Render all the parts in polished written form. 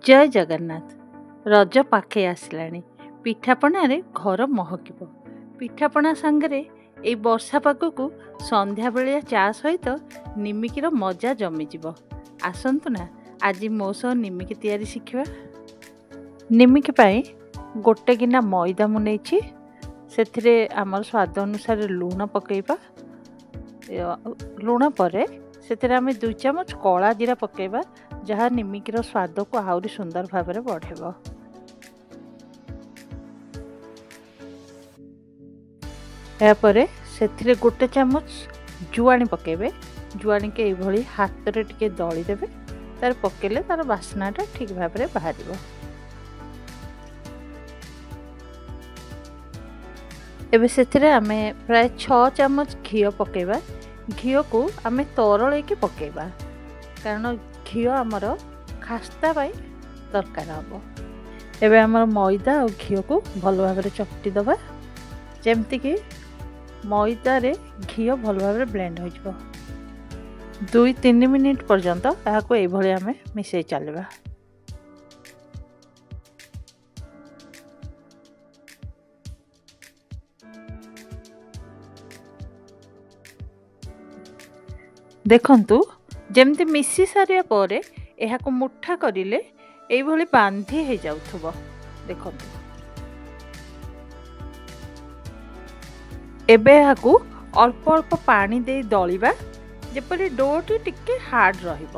ଜୟ ଜଗନ୍ନାଥ। ରଜ ପାଖେଇ ଆସିଲାଣି, ପିଠାପଣାରେ ଘର ମହକିବ। ପିଠାପଣା ସାଙ୍ଗରେ ଏଇ ବର୍ଷା ପାଗକୁ ସନ୍ଧ୍ୟାବେଳିଆ ଚା ସହିତ ନିମିକିର ମଜା ଜମିଯିବ। ଆସନ୍ତୁ ନା, ଆଜି ମୋ ସହ ନିମିକି ତିଆରି ଶିଖିବା। ନିମିକି ପାଇଁ ଗୋଟେ ଗିନା ମଇଦା ମୁଁ ନେଇଛି। ସେଥିରେ ଆମର ସ୍ୱାଦ ଅନୁସାରେ ଲୁଣ ପକାଇବା। ଲୁଣ ପରେ ସେଥିରେ ଆମେ 2 ଚାମଚ କଳା ଜିରା ପକାଇବା, ଯାହା ନିମିକିର ସ୍ୱାଦକୁ ଆହୁରି ସୁନ୍ଦର ଭାବରେ ବଢ଼େଇବ। ଏହାପରେ ସେଥିରେ 1 ଚାମଚ ଜୁଆଣି ପକାଇବେ। ଜୁଆଣିକି ଏଇଭଳି ହାତରେ ଟିକେ ଦଳିଦେବେ, ତାର ପକାଇଲେ ତାର ବାସ୍ନାଟା ଠିକ୍ ଭାବରେ ବାହାରିବ। ଏବେ ସେଥିରେ ଆମେ ପ୍ରାୟ 6 ଚାମଚ ଘିଅ ପକାଇବା। ଘିଅକୁ ଆମେ ତରଳେଇକି ପକାଇବା, କାରଣ ଘିଅ ଆମର ଖାସ୍ତା ପାଇଁ ଦରକାର ହେବ। ଏବେ ଆମର ମଇଦା ଆଉ ଘିଅକୁ ଭଲ ଭାବରେ ଚକଟି ଦେବା, ଯେମିତିକି ମଇଦାରେ ଘିଅ ଭଲ ଭାବରେ ବ୍ଲେଣ୍ଡ ହୋଇଯିବ। 2-3 ମିନିଟ୍ ପର୍ଯ୍ୟନ୍ତ ଏହାକୁ ଏଇଭଳି ଆମେ ମିଶାଇ ଚାଲିବା। ଦେଖନ୍ତୁ, ଯେମିତି ମିଶି ସାରିବା ପରେ ଏହାକୁ ମୁଠା କରିଲେ ଏଇଭଳି ବାନ୍ଧି ହେଇଯାଉଥିବ। ଦେଖନ୍ତୁ, ଏବେ ଏହାକୁ ଅଳ୍ପ ଅଳ୍ପ ପାଣି ଦେଇ ଦଳିବା, ଯେପରି ଡୋଟି ଟିକେ ହାର୍ଡ଼ ରହିବ।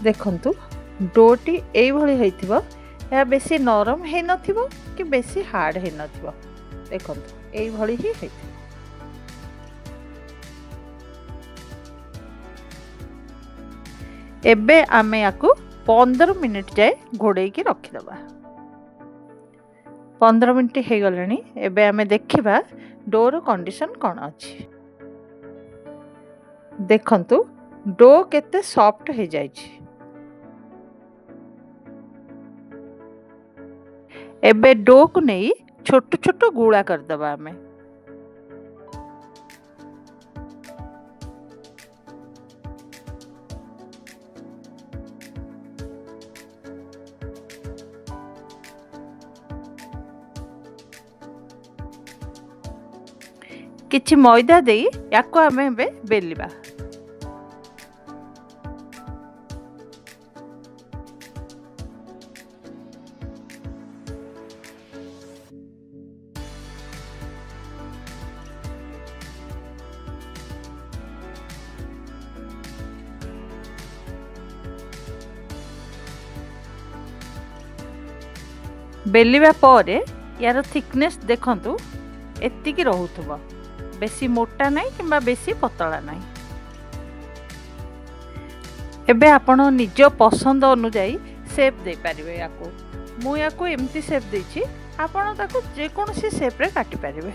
ଦେଖନ୍ତୁ, ଡୋଟି ଏଇଭଳି ହେଇଥିବ। ଏହା ବେଶୀ ନରମ ହେଇନଥିବ କି ବେଶୀ ହାର୍ଡ଼ ହେଇନଥିବ। ଦେଖନ୍ତୁ, ଏଇଭଳି ହିଁ ହେଇଥିବ। ଏବେ ଆମେ ୟାକୁ 15 ମିନିଟ୍ ଯାଏ ଘୋଡ଼େଇକି ରଖିଦେବା। 15 ମିନିଟ୍ ହେଇଗଲାଣି। ଏବେ ଆମେ ଦେଖିବା ଡୋର କଣ୍ଡିସନ୍ କ'ଣ ଅଛି। ଦେଖନ୍ତୁ, do କେତେ ସଫ୍ଟ ହେଇଯାଇଛି। ଏବେ ଡୋକୁ ନେଇ ଛୋଟ ଛୋଟ ଗୁଳା କରିଦେବା ଆମେ। କିଛି ମଇଦା ଦେଇ ୟାକୁ ଆମେ ଏବେ ବେଲିବା। ବେଲିବା ପରେ ୟାର ଥିକନେସ୍ ଦେଖନ୍ତୁ, ଏତିକି ରହୁଥିବ, ବେଶୀ ମୋଟା ନାହିଁ କିମ୍ବା ବେଶୀ ପତଳା ନାହିଁ। ଏବେ ଆପଣ ନିଜ ପସନ୍ଦ ଅନୁଯାୟୀ ସେପ୍ ଦେଇପାରିବେ ୟାକୁ। ମୁଁ ୟାକୁ ଏମିତି ସେପ୍ ଦେଇଛି, ଆପଣ ତାକୁ ଯେକୌଣସି ସେପ୍ରେ କାଟିପାରିବେ।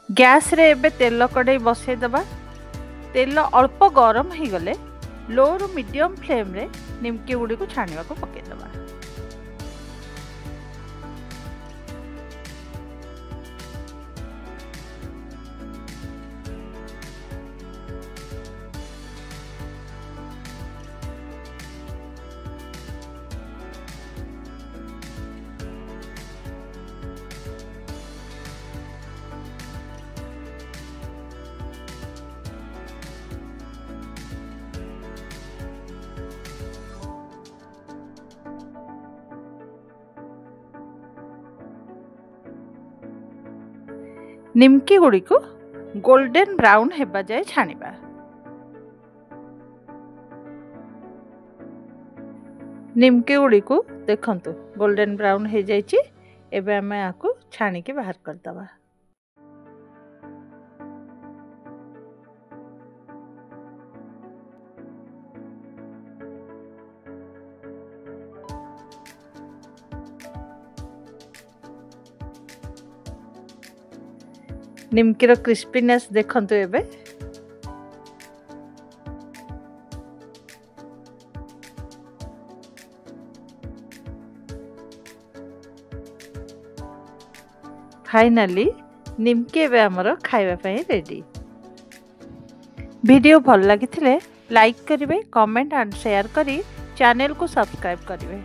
ଗ୍ୟାସ୍ରେ ଏବେ ତେଲ କଡ଼େଇ ବସେଇଦେବା। ତେଲ ଅଳ୍ପ ଗରମ ହେଇଗଲେ ଲୋରୁ ମିଡ଼ିୟମ୍ ଫ୍ଲେମ୍ରେ ନିମକି ଗୁଡ଼ିକୁ ଛାଣିବାକୁ ପକାଇଦେବା। ନିମକି ଗୁଡ଼ିକୁ ଗୋଲ୍ଡେନ୍ ବ୍ରାଉନ୍ ହେବା ଯାଏ ଛାଣିବା। ନିମକି ଗୁଡ଼ିକୁ ଦେଖନ୍ତୁ, ଗୋଲ୍ଡେନ୍ ବ୍ରାଉନ୍ ହେଇଯାଇଛି। ଏବେ ଆମେ ଏହାକୁ ଛାଣିକି ବାହାର କରିଦେବା। ନିମକିର କ୍ରିସ୍ପିନେସ୍ ଦେଖନ୍ତୁ ଏବେ। ଫାଇନାଲି ନିମକି ଏବେ ଆମର ଖାଇବା ପାଇଁ ରେଡ଼ି। ଭିଡ଼ିଓ ଭଲ ଲାଗିଥିଲେ ଲାଇକ୍ କରିବେ, କମେଣ୍ଟ ଆଣ୍ଡ ସେୟାର କରି ଚ୍ୟାନେଲକୁ ସବସ୍କ୍ରାଇବ୍ କରିବେ।